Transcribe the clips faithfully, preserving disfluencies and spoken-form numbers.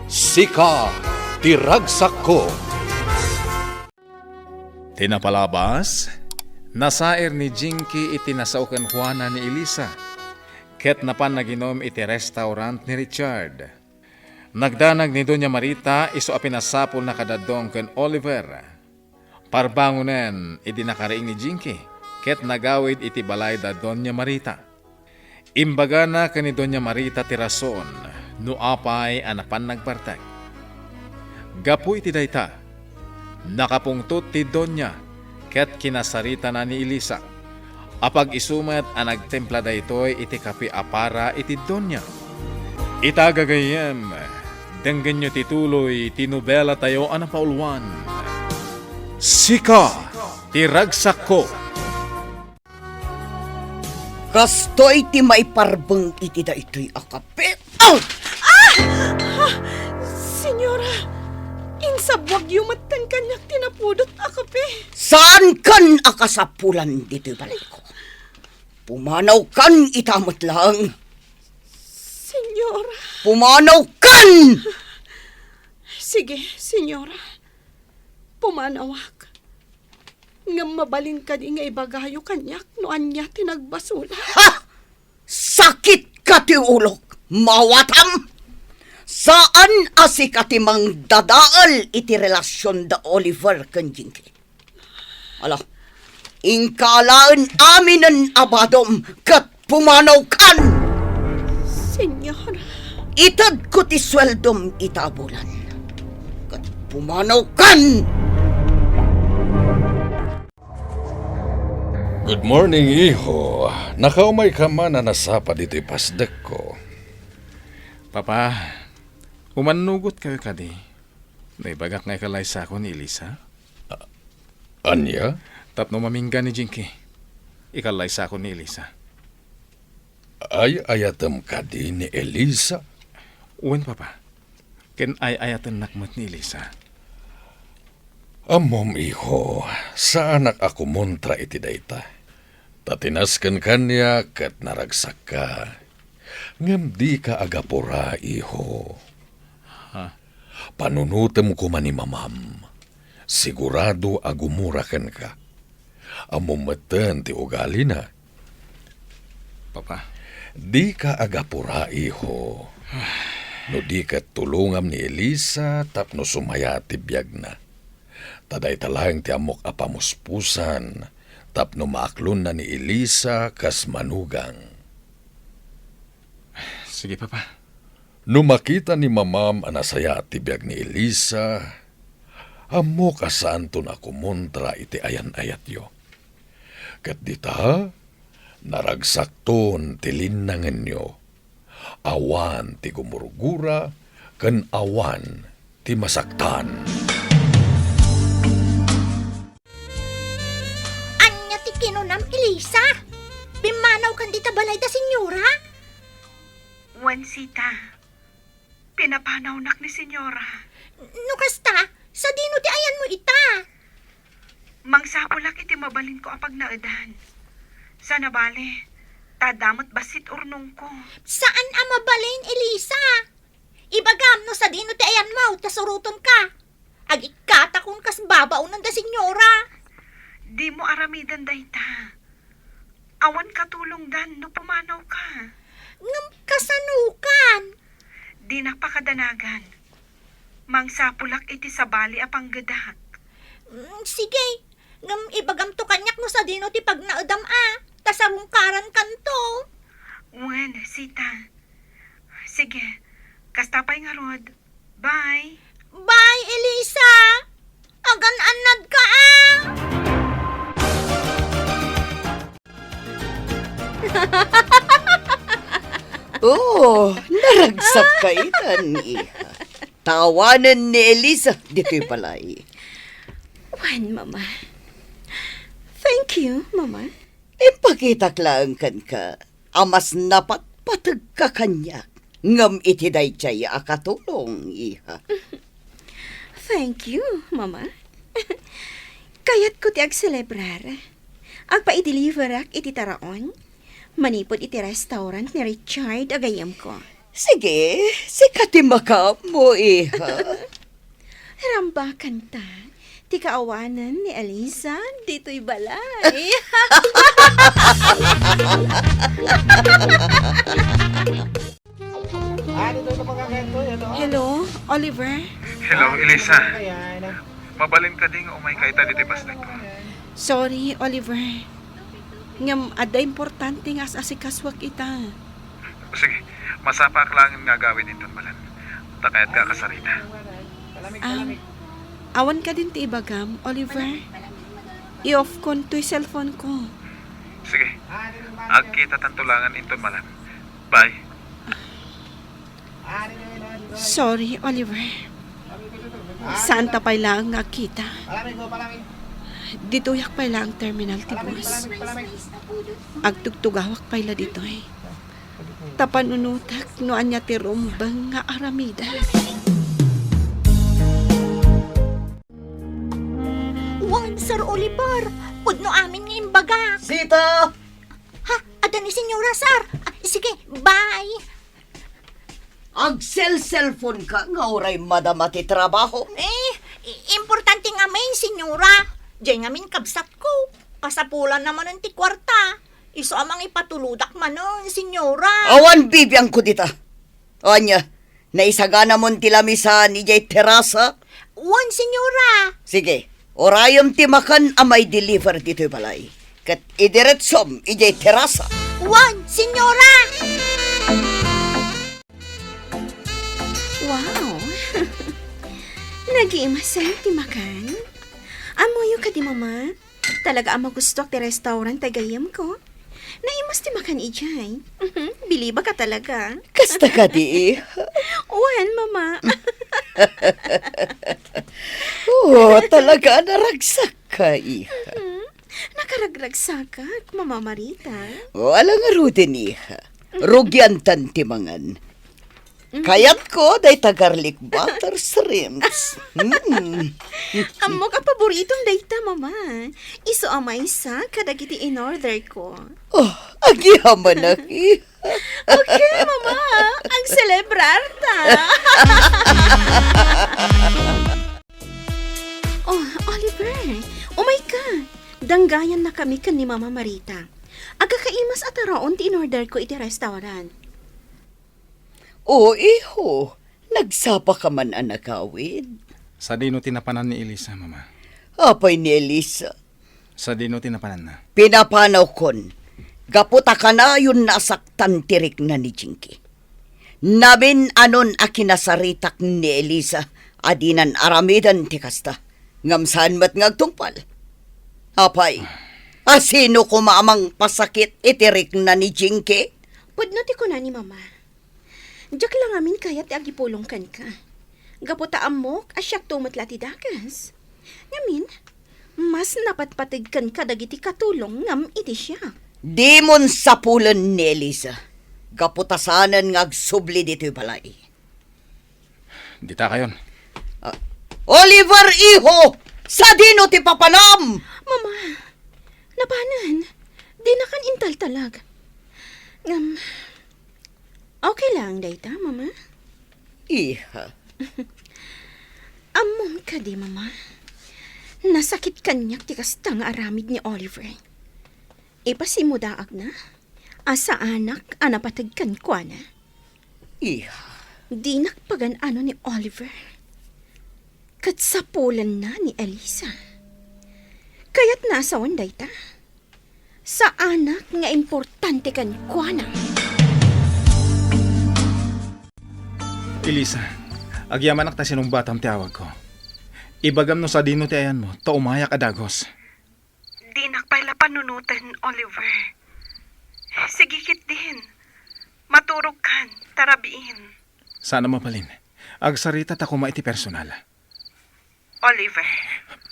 Sika ti ragsakko. Ti napalabas, nasair ni Jinky iti nasao kenkuana ni Elisa, ket napan naginom iti restaurant ni Richard. Nagdanag ni Doña Marita isu a pinasapulna kadadon ken Oliver. Parbangonen idi nakariing ni Jinky ket nagawid iti balay da Doña Marita. Imbagana ken ni Doña Marita ti rason no apay a napan nagbartek. Gapu iti dayta, nakapungtot ti Doña ket kinasaritana ni Elisa. Apag-isu met a nagtimpla daytoy iti kape a para iti Doña. Ita gagayyem, denggenyo ti tuloy ti nobelatayo a napauluan, Sika ti Ragsakko. Kastoy ti maiparbeng iti daytoy a kape. Ah! Ah! Ah! Senyora, insabwagyo metten kaniak ti napudot a kape. Saankan a kasapulan ditoy balayko. Pumanawkan ita met laeng. Senyora. Pumanawkan! Sige, senyora. Pumanawak. Ngem mabalin kadi nga ibagayo kaniak no ania ti nagbasolak? Ha! Sakit ka ti ulok, mawatam! Saan a sika ti mangdadael iti relasion da Oliver ken Jinky. Ala, inka alaen aminen a badom ket pumanawkan! Senyora. Itedko ti sueldom ita a bulan. Ket pumanawkan! Good morning, iho. Nakaumayka man a nasapa ditoy pasdekko. Papa, umannugotkayo kadi no ibagak nga ikalaysako ni Elisa? Ania? Tapno mamingga ni Jinky, ikalaysako ni Elisa. Ay-ayatem kadi ni Elisa? Wen, Papa. Ken ay-ayatennak met ni Elisa. Ammom, iho, saanak a kumontra iti dayta. Ta ti nasken kaniak ket naragsakka. Ngem dika agapura, iho. Ha? Panunotem koma ni mamam. Sigurado a gumura kenka. Ammom metten ti ugalina. Papa. Dika agapura, iho. No di ket tulongam ni Elisa tapno sumaya ti biagna. Ta dayta laeng ti ammok a pamuspusan tapno maaklonna ni Elisa kas manugang. Sige, Papa. No makita ni mamam a nasayaat ti biag ni Elisa, ammok a saanton a kumontra iti ayan-ayatyo. Ket dita, naragsakton ti linnangenyo. Awan ti gumurgura ken awan ti masaktan. Ania ti kinunam, Elisa? Pimmanawkan dita balay da senyora? Wen, sita. Pinapanawnak ni senyora. No kasta, sadino ti ayanmo ita? Mangsapulak iti mabalinko a pagnaedan. Sana bale, ta adda met bassit urnongko. Saan a mabalin, Elisa. Ibagam no sadino ti ayanmo, ta surotenka. Agikkatakon kas babaonen da senyora. Dimo aramiden dayta. Awan katulongdan no pumanawka. Ngem kasanokan? Dinak pakadanagan. Mangsapulak iti sabali a panggedak. Mm, sige. Ngem ibagamto kaniak no sadino ti pagnaedam a, ta sarungkarankanto. Wen, sita. Sige, kasta pay ngarud. Bye. Bye, Elisa. Agan-annadka a. Oh, naragsak ka itan, iha. Tawanen ni Elisa ditoy balay. Wen, Mama. Thank you, Mama. Impakitak laeng kenka a mas napatpategka kaniak ngem iti daydiay a katulong, iha. Thank you, Mama. Kayatko ti agselebrar. Agpaideliverak iti taraon manipud iti restaurant ni Richard a gayyemko. Sige, sika ti makaammo, iha. Rambakanta ti kaawanan ni Elisa ditoy balay. Hello, Oliver? Hello, Elisa. Mabalin kadi nga umayka ita ditoy pasnek ko? Sorry, Oliver. Ngem adda importante nga as-asikasuak ita. Sige, masapaak laengen nga agawid inton malam. Ta kayatko a kasarita. Ah, awan kadin ti ibagam, Oliver? I-off kon toy cellphone ko. Sige, agkitatanto laengen inton malam. Bye. Sorry, Oliver. Saanta pay laeng nga agkita. Ditoyak pay laeng terminal ti bus. Agtugtugawak pay la ditoy. Ta panunotek no ania ti rumbeng nga aramidek. Wen, Sir Oliver, pudno amin nga imbagak. Sita! Ha? Adda ni Senyora, sir. Ah, sige, bye. Agsel-cellphone ka nga uray madama ti trabaho. Eh, i-, importante ngamin, Senyora. Diay ngamin kabsatko. Kasapulanna manen ti kuarta. Isu a mangipatulodak manen, Senyora. Awan bibiangko dita. Ania, naisaganamon ti lamisan idiay terasa? Wen, Senyora. Sige, urayem ti makan a mai-deliver ditoy balay. Ket idiretsom idiay terasa. Wen, Senyora. Wow! Nagiimasen ti makan. Ammoyo kadi, Mama? Talaga a magustuak ti restaurant ti gayyemko. Naimas ti makan idiay. Mhm, bilibak a talaga. Kasta kadi, iha? Wen, Mama. Oh, talaga a naragsakka, iha. Mhm. Nakaragragsakak, Mama Marita. Oh, ala ngaruden, iha. Rugiantan ti mangan. Kayatko dayta garlic butter shrimps. Mm. Ammok a paboritom dayta, Mama. Isu a maysa kadagiti in-order ko. Oh, agyamanak, iha. Okay, Mama. Agselebrarta. Oh, Oliver, umayka. Danggayannakami ken ni Mama Marita. Agkakaimas a taraon ti in-order ko iti restaurant. O, iho, nagsapaka man a nagawid? Sadino ti napanan ni Elisa, Mama? Apay ni Elisa? Sadino ti napananna? Pinapanawkon, gapu ta kanayonna a saktan ti rikna ni Jinky. Namin-anon a kinasaritak ni Elisa a dinan aramiden ti kasta, ngem saan met nga agtungpal. Apay, a sino koma a mangpasakit iti rikna ni Jinky? Pudno ti kuna ni Mama. Diak la ngamin kayat ti agipulong kenka. Gapu ta ammok a siakto met la ti dakes. Ngamin, mas napatpateg kenka dagiti katulongngem iti siak. Dimon sapulen ni Elisa. Gapu ta saanen nga agsubli ditoy balay. Dita kayon. Ah, Oliver, iho! Sadino ti papanam? Mama, napanen. Dinakan intaltalag. Ngem, okay lang dayta, Mama? Iha. Ammom kadi, Mama? Nasakit kaniak ti kasta nga aramid ni Oliver. Ipasimudaagna a saanak a napateg kenkuana. Iha. Dinak pagan-ano ni Oliver. Ket sapulenna ni Elisa. Kayatna a sawen dayta. Saanak nga importante kenkuana. Elisa, agyamanak ta sinungbatam ti awagko. Ibagam no sadino ti ayanmo, ta umayak a dagus. Dinak pay la panunoten, Oliver. Sige ketdin. Maturogkan, ta rabiin. Saan a mabalin. Agsaritata koma iti personal. Oliver.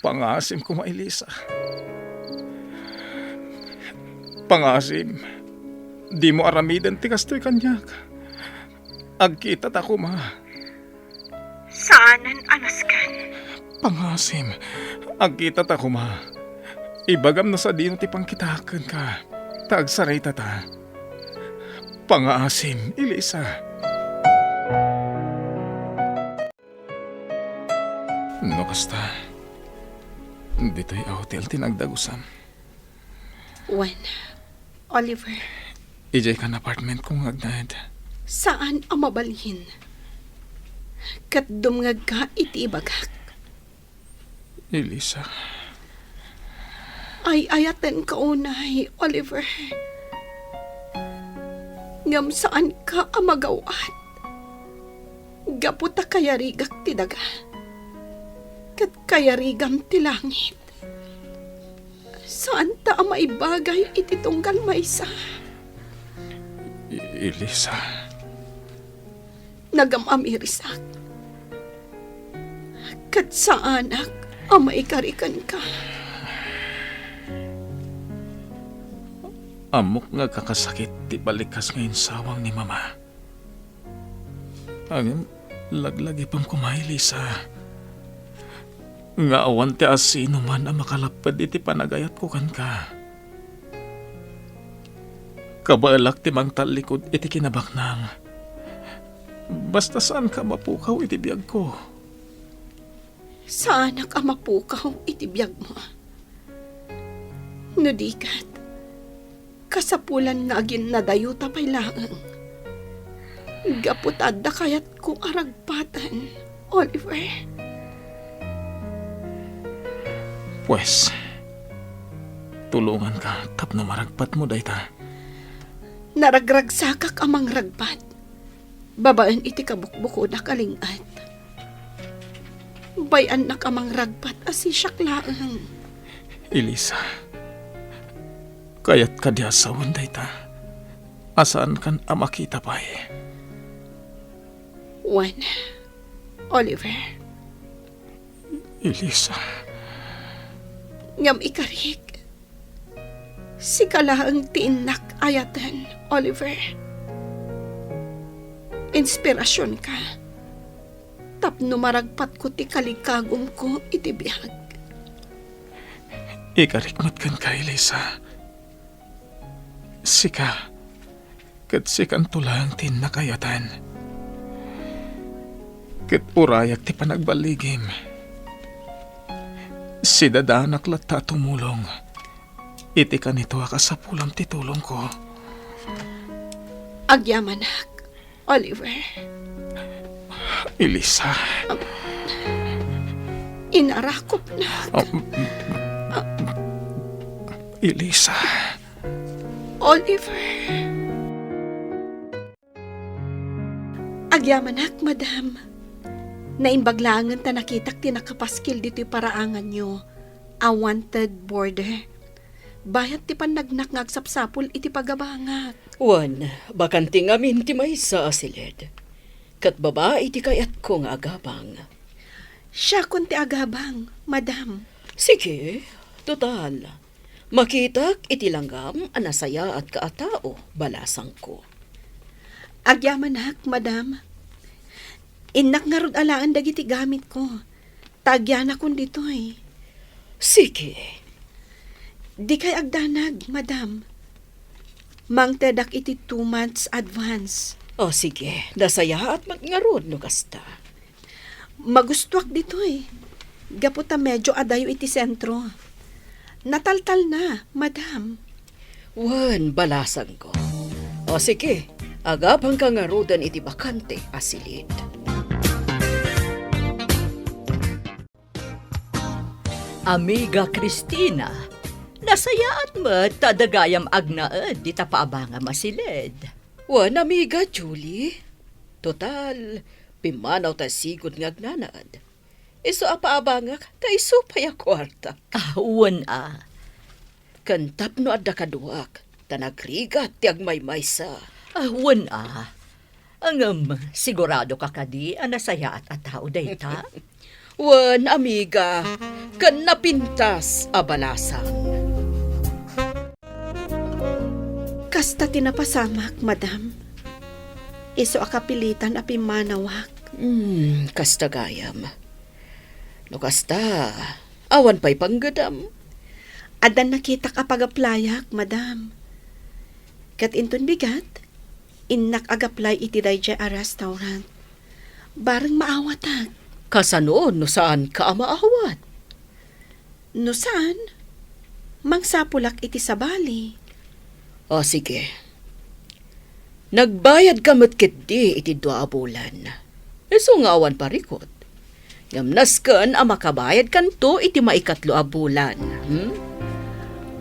Pangaasim koma, Elisa. Pangaasim. Dimo aramiden ti kastoy kaniak. Agkitata koma. Saanen a nasken. Pangaasim. Agkitata koma. Ibagam no sadino ti pangkitaak kenka. Ta agsaritata. Pangaasim, Elisa. No kasta, ditoy a hotel ti nagdagusam. Wen, Oliver. Idiay kan apartment ko nga agnaed. Saan a mabalin. Ket dumngegka iti ibagak. Elisa. Ay-ayatenka unay, Oliver. Ngem saanka a magaw-at. Gapu ta kayarigak ti daga. Ket kayarigam ti langit. Saanta a maibagay iti tunggal maysa. I-, Elisa. Nagam-amirisak. Ket saanak a maikari kenka. Ammok nga agkakasakit ti balikas nga insawang ni Mama. Ngem laglagipem koma, Elisa, nga awan ti asinoman a makalapped iti panagayatko kenka. Kabaelak ti mangtallikud iti kinabaknang. Basta saanka a mapukaw iti biagko. Saanak a mapukaw iti biagmo. No di ket, kasapulan nga aginnadayuta pay laeng. Gapu ta adda kayatko a ragpaten, Oliver. Pues, tulonganka tapno maragpatmo dayta. Naragragsakak a mangragpat. Babaen iti kabukbukodak a ling-et. Bay-annak a mangragpat a sisiak laeng. Elisa, kayat kadi a sawen dayta a saankan a makita pay? Wen, Oliver. Elisa. Ngem ikarik, sika laeng ti innak ayaten, Oliver. Inspirasionka tapno maragpatko ti kalikagumko iti biag. Ikarik met kenka, Elisa. Sika, ket sikanto laeng ti innak ayaten. Ket urayak ti panagballigim. Sidadanak latta a tumulong iti kanito a kasapulam ti tulongko. Agyamanak, Oliver. Elisa. Inarakopnak. Um, Elisa. Oliver. Agyamanak, madam. Naimbag laengen ta nakitak ti nakapaskil ditoy paraanganyo a wanted boarder. Bayat ti pannagnak nga agsapsapul iti pagabangak. Wen, bakante ngamin ti maysa a siled. Ket babai ti kayatko nga agabang. Siakon ti agabang, madam. Sige, total, makitak iti langgam a nasayaatka a tao, balasangko. Agyamanak, madam. Innak ngarud alaen dagiti gamitko. Ta agyanakon ditoy. Sige. Dikay agdanag, madam. Mangtedak iti two months advance. O, sige. Nasayaat met ngarud no kasta. Magustuak ditoy. Gapu ta medyo adayo iti sentro. Nataltalna, madam. Wen, balasangko. O sige, agabangka ngaruden iti bakante a silid. Amiga Cristina, nasayaat met ta adda gayam agnaed dita paabangam a silid. Wen, Amiga Julie. Total, pimmanaw ta sigud nga agnanaed. Isu a paabangak ta isu pay a kuarta. Ah, wen a. Ken tapno adda kaduak, ta nagrigat ti agmaymaysa. Ah, wen a. Ngem, siguradoka kadi a nasayaat a tao dayta? Wen, amiga, ken napintas a balasang. Kasta ti napasamak, madam. Isu a kapilitan a pimmanawak. Hmm, kasta gayam. No kasta, awan pay panggedam. Addan nakitak a pag-applyak, madam. Ket inton bigat, innak ag-apply iti daydiay a restaurant. Bareng maawatak. Kasano no saanka a maawat? No saan, mangsapulak iti sabali. O, sige. Nagbayadka met ketdi iti dua a bulan. Isu nga awan parikut. Ngem nasken a makabayadkanto iti maikatlo a bulan. Hmm?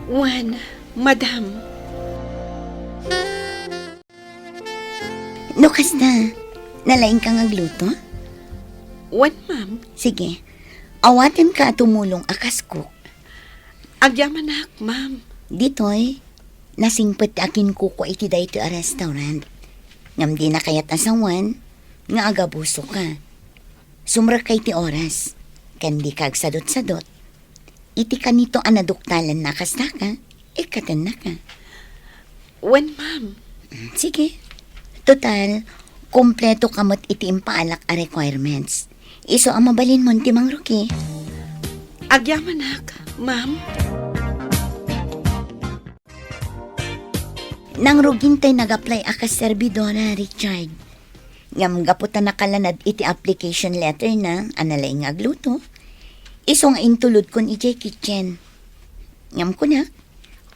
Wen, madam. No kasta, nalaingka nga agluto? Wen, ma'am. Sige. Awatenka a tumulong a kas cook. Agyamanak, ma'am. Ditoy, nasingpet ti akinkukua iti daytoy a restaurant. Ngem dina kayat a sawen nga agabusoka. Sumrekka iti oras, ken dika agsadutsadut. Iti kanito a naduktalan a kastaka, ikkatennaka. Wen, ma'am. Mm, sige. Total, kumpletoka met iti impaalak a requirements. Isu a mabalinmon ti mangrugi. Agyamanak, ma'am. Nangrugi tay nag-apply a kas serbidora, Richard. Ngem gapu ta nakalanad iti application letter na a nalaing nga agluto, isu nga intulodkon idiay kitchen. Ngem kunak,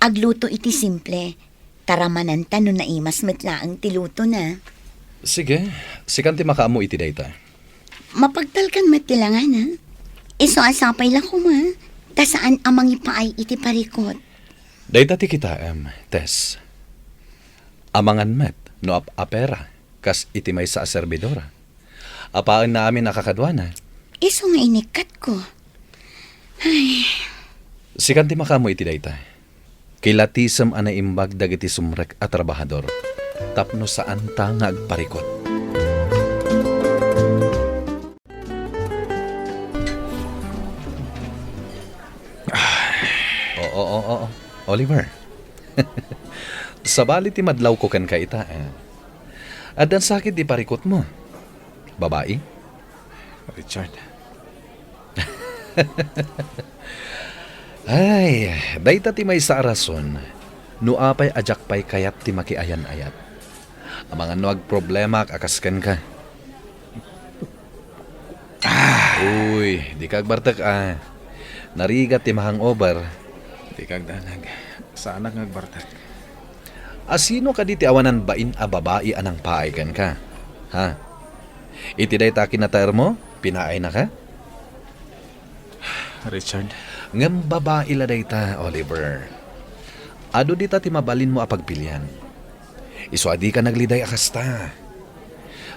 agluto iti simple, ta ramananta no naimas met laeng ti lutona. Sige, sikan ti makaammo iti dayta. Mapagtalkan met ti langana. Isu a sapay la koma, ta saan a mangipaay iti parikut. Dayta ti kitaem, Tess. Amangan met no ap-apera, kas iti maysa a serbidora. Apaenna amin a kakaduana. Isu nga inikkatko. Ay. Sikan ti makaammo iti dayta. Kilatisem a naimbag dagiti sumrek a trabahador tapno saanta nga agparikut. Oo, oo, oo. Oliver. Sabali ti madlawko kenka ita, eh. Addan sakit di parikutmo. Babai? Richard. Ay, dayta ti maysa a rason no apay a diak pay kayat ti makiayan-ayat. Amangan no agproblemak a kas kenka. Ah! Uy, dika agbartek a. Narigat ti mahangover. Dika agdanag. Saanak nga agbartek. A sino kadi ti awanan bain a babai a nangpaay kenka? Ha? Iti dayta a kinataermo, pinaay naka? Richard. Ngem babai la dayta, Oliver. Adu dita ti mabalinmo a pagpilian. Isu a dika nagliday a kasta.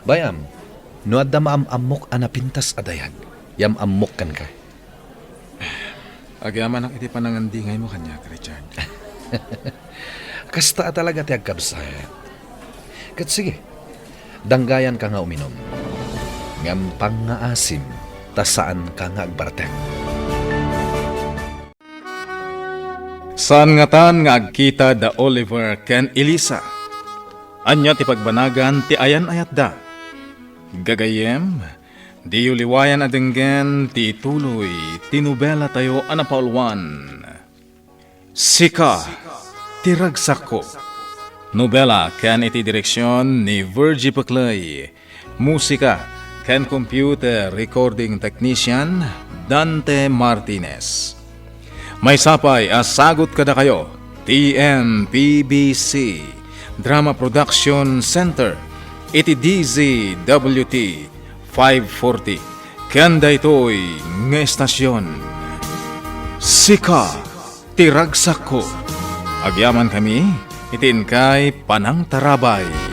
Bay-am, no adda maam-ammok a napintas a dayag, yam-ammok kenka. Agyamanak iti panangandingaymo kaniak, Richard. Kasta a talaga ti agkabsat. Ket sige, danggayanka nga uminum. Ngem pangngaasim ta saanka nga agbartek. Saan ngatan nga agkita da Oliver ken Elisa? Ania ti pagbanagan ti ayan-ayatda? Gagayyem, diyo liwayan a denggen ti ituloy ti nobelatayo a napauluan, Sika ti Ragsakko. Nobela ken iti direksion ni Virgie Peclay. Musika ken computer recording technician, Dante Martinez. Maysa pay a sagut kadakayo ti M P B C Drama Production Center iti D Z W T five forty ken daytoy nga estasion. Sika ti Ragsakko. Agyamankami iti inkay panangtarabay.